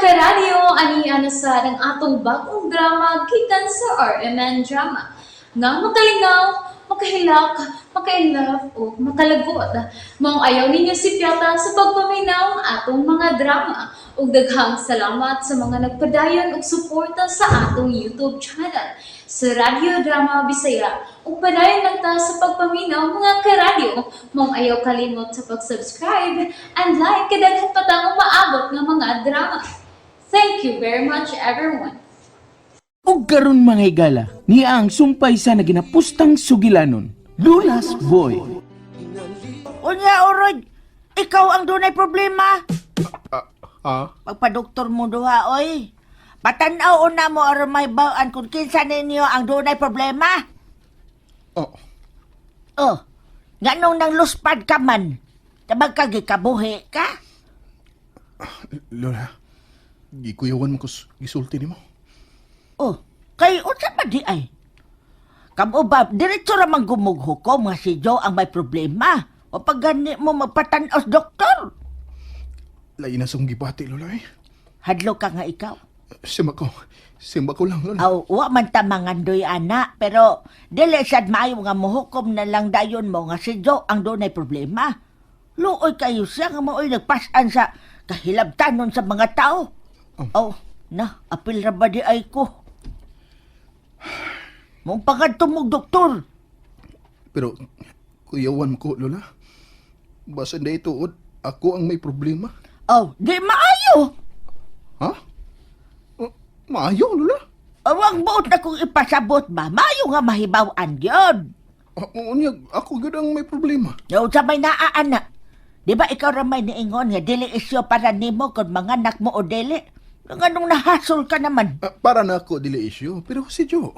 Karadyo, ani ana sa ang atong bagong drama gikan sa RMN Drama. Nga makalingaw, makahilak, makainlove o makalagot. Maong ayaw ninyo sipyata sa pagpaminaw ang atong mga drama. Ug daghang salamat sa mga nagpadayon og suporta sa atong YouTube channel sa Radyo Drama Bisaya. Ug padayon lang ta sa pagpaminaw, mga karadyo. Maong ayaw kalimot sa pag-subscribe and like kay daghan pa tang umaabot nga mga drama. Thank you very much, everyone. Og karon, mga higala, niya ang sumpay sa naginapustang sugilanon, Lula's Boy. Unya, Oroy, ikaw ang dunay problema. Ah? Pagpadoktor mo duha, oy. Patanaw una mo aron mahibaw-an kung kinsa ninyo ang dunay problema. Oh. Oh, nganong nang luspad ka man? Tabag ka gikabuhi ka? Lola, gikuyawan mo ko gisulti nimo. Oh, kay unsa pa di ay? Kamo ba, diretso ra man gumughukom nga si Joe ang may problema. O pag gani mo magpatanaw sa doktor. Lain na song gibati, Lola, eh. Hadlo ka nga ikaw. Simba ko. Simba ko lang, Lola. Aw, wa man ta mangandoy ana, pero dili sad maayo nga mohukom na lang dayon mo nga si Joe ang dunay problema. Luoy kayo siya nga maoy nagpasan sa kahilabtanon sa mga tao. Oh. Aw, na, apil ra ba di ay ko? Mong pangadto mong doktor. Pero, kuyawan mo ko, Lola. Basta na ituod, ako ang may problema. Aw, di maayo. Ha? Oh, maayo, Lola. Aw, ang buot na kong ipasabot ba, maayo nga mahibaw-an gyud. Ah, unya, ako gyud ang may problema. Yo, sa may naa ana. Di ba ikaw ra may niingon nga dili isyo para nimo kung manganak mo o dili? Nganong nahasol ka naman? Ah, para na ako dili issue, pero si Joe,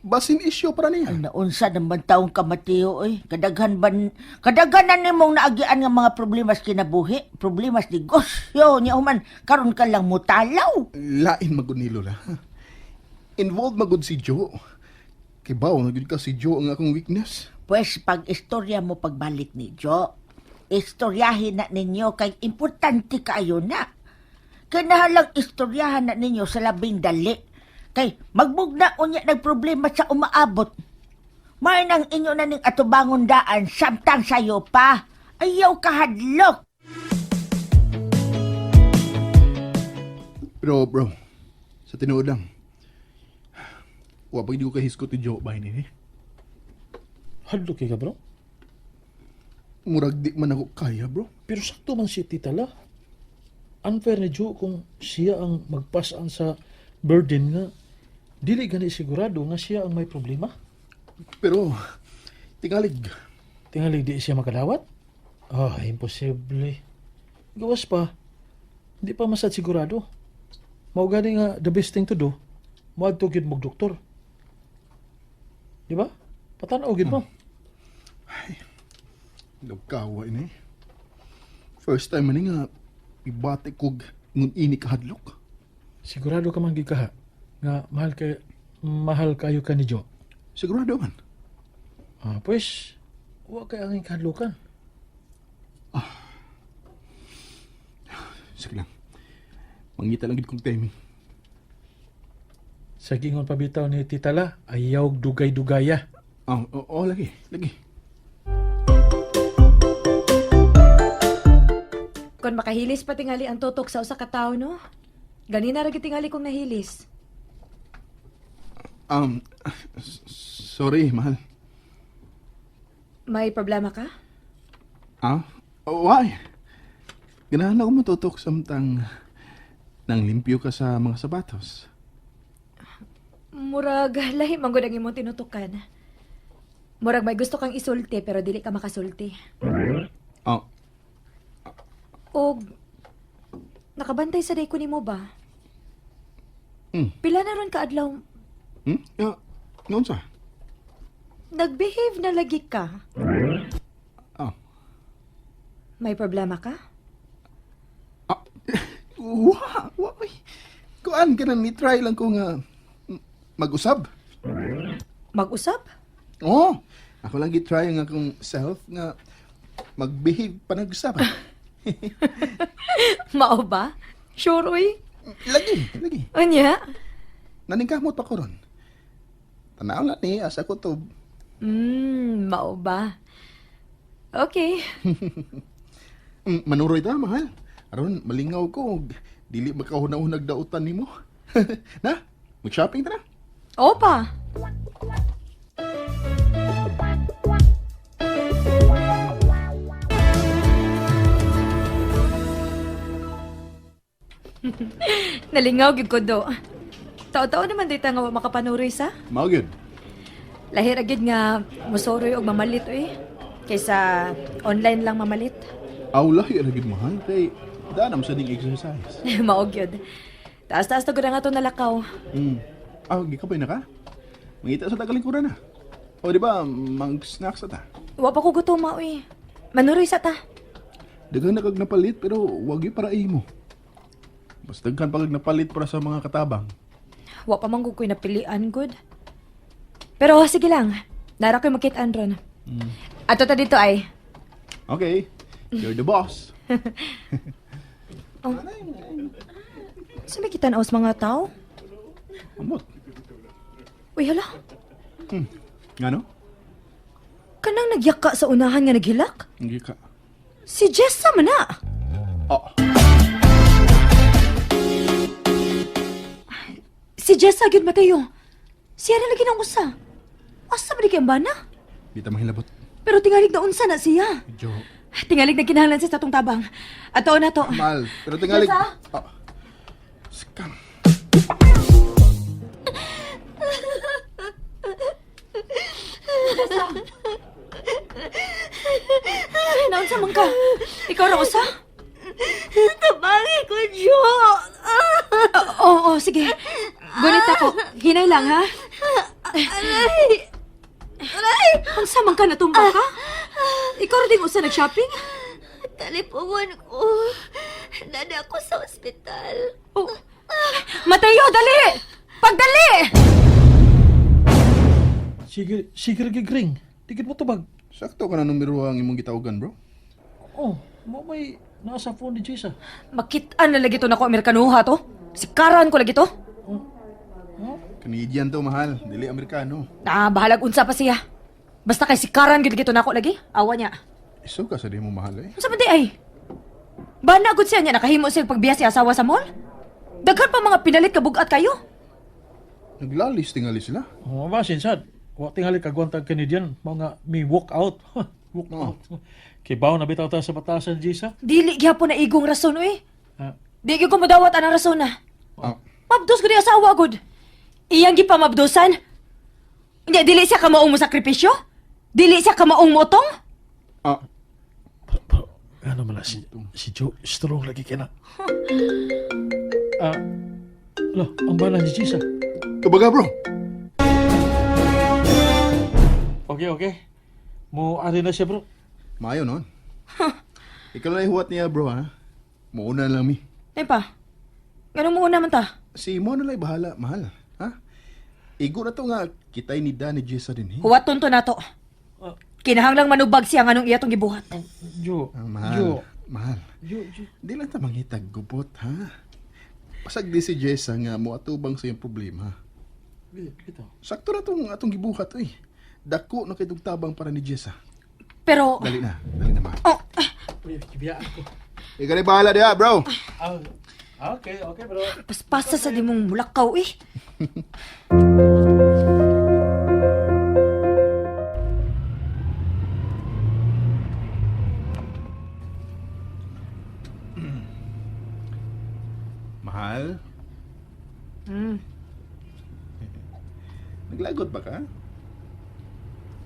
basin issue para niya. Ay, naunsa naman taong kamatiyo oy. Kadaghan ban kadaghan na nimong naagian nga mga problema sa kinabuhi, problema sa negosyo nya human karon ka lang mutalaw. Lain magud ni Lola. Involved magud si Joe. Kibaw na gyud ka si Joe ang akong weakness. Pwes pag istorya mo pagbalik ni Jo, istoryahin na ninyo kay importante kayo na. Kinahalang istoryahan na ninyo sa labing dali. Kay magbugna unya nagproblema sa umaabot. May nang inyo na ning atubangon daan samtang sayo pa. Ayaw kahadlok. Pero bro, sa tinuod lang, wa pa gyud ko kahisgot ni Joe ba ini? Hadlok kay ka, bro. Murag di man ako kaya, bro. Pero sakto man si Tita La. Unfair ni Joe kung siya ang magpasan sa burden nga dili gani sigurado nga siya ang may problema. Pero tingalig, Tingali di siya makadawat? Ah, imposible. Gawas pa. Di pa masad sigurado. Mao gani nga the best thing to do, moadto gyud mog doktor. Di ba? Patanaw gyud mo. Lugkawa ini. First time man nga ibati kog ngun ini kahadlok. Sigurado ka man gyud kaha nga mahal kayo ka ni Joe. Sigurado man. Ah, pues, wa kay ang kahadlukan. Sige lang. Mangita lang gid kong timing. Sa gingon pabitaw ni Tita La, ayaw dugay-dugaya. Oh, oh, lagi, lagi. Kon makahilis pa tingali ang tutok sa usa ka tawo, no? Ganina ra gyud tingali kong nahilis. Sorry, mahal. May problema ka? Ah? Oh, why? Ganahan ako matutok samtang nang limpyo ka sa mga sapatos. Murag lahi man gud ang imong tinutukan. Murag may gusto kang isulti pero dili ka makasulti. Oh, Og nakabantay sa day ko nimo ba? Pila na ron ka adlaw Noon sa? Nagbehave na lagi ka? Oh. May problema ka? Ah, wa, wa, uy. Kuan ka ni try lang ko nga mag-usab. Mag-usab? Oh, ako lang gi-try ang akong self nga mag-behave pa nag-usab. Mao ba? Sure, uy. Lagi, lagi. Unya? Naningkamot pa ko ron. Tanaw na ni, asa ko to. Mao ba? Okay. Manuroy ta, mahal. Aron, malingaw ko. Og dili makahuna-hunag dautan nimo. Na, mag-shopping ta na. Opa! Nalingaw gyud ko do. Tao-tao naman dito nga wa makapanuroy sa. Mao gyud. Lahir agad nga musoroy og mamalit oy. Kaysa online lang mamalit. Aw, lahi ra gyud mahal kay daan sa ding exercise. Mao gyud. Taas-taas na gud ang ato nalakaw. Aw, gikapay na ka? Mangita sa tagalingkuran na. O di ba, mag-snacks ta. Wa pa ko gutom oy. Manuroy sa ta. Daghan na kag napalit pero wag gyud para imo. Mas daghan pa kag napalit para sa mga katabang. Wa pa man gud ko'y napilian gud. Pero sige lang. Nara ko'y makit-an ron. Ato ta dito ay. Okay, you're the boss. Sa may kitan sa mga tao? Amot. Uy, hala. Ngano? Kanang nagyaka sa unahan nga naghilak? Hindi ka. Si Jessa man na. Oh, Si Jessa gyud Mateo. Siya na lagi ng usa. Asa ba di kay ang bana? di ta mahilabot. Pero tingalig na unsa na siya. Jo. Tingalig na kinahanglan siya sa atong tabang. Ato na to. Mal, pero tingalig. Jessa? Oh. Scam. Naunsa man ka? Ikaw ra usa? Tabangi ko, Jo! Oo, oo, sige. Gunit ako. Hinay lang, ha? Aray! Aray! Unsa man ka natumba ka? Ikaw ra ding usa nag-shopping? Talipungon ko. Nana ko sa ospital. Oh. Mateo, dali! Pagdali! Sige, sige lagi ring. Dikit mo tubag. Sakto ka na numero ang imong gitawagan, bro. Oh, mo may nasa phone ni Jessa. Makit-an na lagi to nako Amerikanuha to. Sikaran ko lagi to. Canadian to, mahal. Dili Amerikano. Ah, bahalag unsa pa siya. Basta kay sikaran gid gito nako lagi. Awa niya. Iso ka sa di mo mahal eh. Unsa man di ay? Bana gud siya niya nakahimo siya pagbiya si asawa sa mall. Daghan pa mga pinalit kabugat kayo. Naglalis tingali sila. Oh, masin sad. Wa tingali kagwantag Canadian, mao nga mi walk out. Walk Oo. out. Kibaw na bitaw ta sa batasan Jessa. Dili gyapon na igong rason uy. Ah, Di gyud ko modawat anang rason na. Ah, Mabdos ko di asawa gud. Iyang gipamabdosan. Hindi, dili siya kamaong mo sakripisyo? Dili siya kamaong motong? ah, pero, ano man na si Joe, strong lagi kina. Ah, lo, ang bana ni Jessa. Tubaga, bro. Okay, okay. Mo ari na siya, bro. Maayo nun. Ikaw lang huwat niya, bro, ha? Muuna lang mi. Ay pa, ganun mo una man ta? Si mo na lang bahala, mahal. Ha? Igo na to nga, kitay ni Dan ni Jessa din, eh. Huwaton to nato. Ah. Kinahanglang manubag siya nganong iya tong gibuhat. Joe, Ah, mahal. Joe, Mahal. Joe, Joe. Di lang ta mangitag gubot, ha? Pasag di si Jessa nga mo atubang sa iyang problema. Bitaw. Sakto na tong atong gibuhat, eh. Dako na kay tabang para ni Jessa. Pero, Dali na, dali na, mahal. oh, Uy, kibiyaan ko. Ikaw na bahala diha, bro. Ah, okay, okay, bro. paspasa sa di mong mulakaw eh. Mahal? Naglagot ba ka?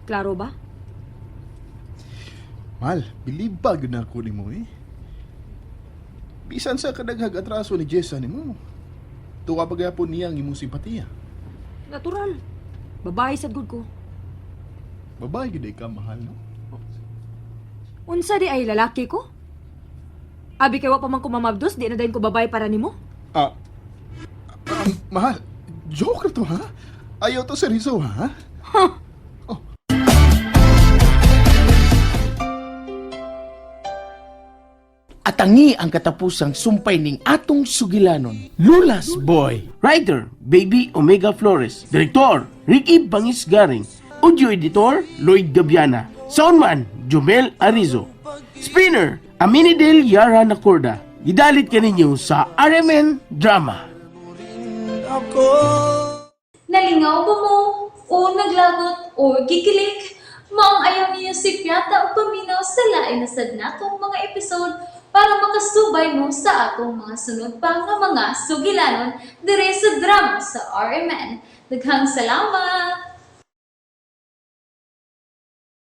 Klaro ba? Mahal, bilib ba gyud na ako nimo eh? Bisan sa kadaghag atraso ni Jessa nimo. Tuwa pa gyapon niya ang imong simpatiya. Natural. Babae sad gud ko. Babae gyud ay ka mahal, no? Unsa di ay lalaki ko? Abi kay wa pa man ko mamabdos, di na dayon ko babae para nimo? Ah, ah, mahal, joke na to ha? Ayaw to seryoso ha? Atangi ang katapusang sumpay ning atong sugilanon. Lulas Boy. Writer, Baby Omega Flores. Director, Ricky Bangis Garing. Audio Editor, Lloyd Gabiana. Soundman, Jomel Arizo. Spinner, Aminidel Yara Nacorda. Gidalit kaninyo sa RMN Drama. Nalingaw ba mo? O naglagot o gikilig? Maong ayaw niyo si Piata o paminaw sa lain na sad natong mga episode para makasubay mo sa atong mga sunod pa nga mga sugilanon dire sa drama sa RMN. Daghang salamat!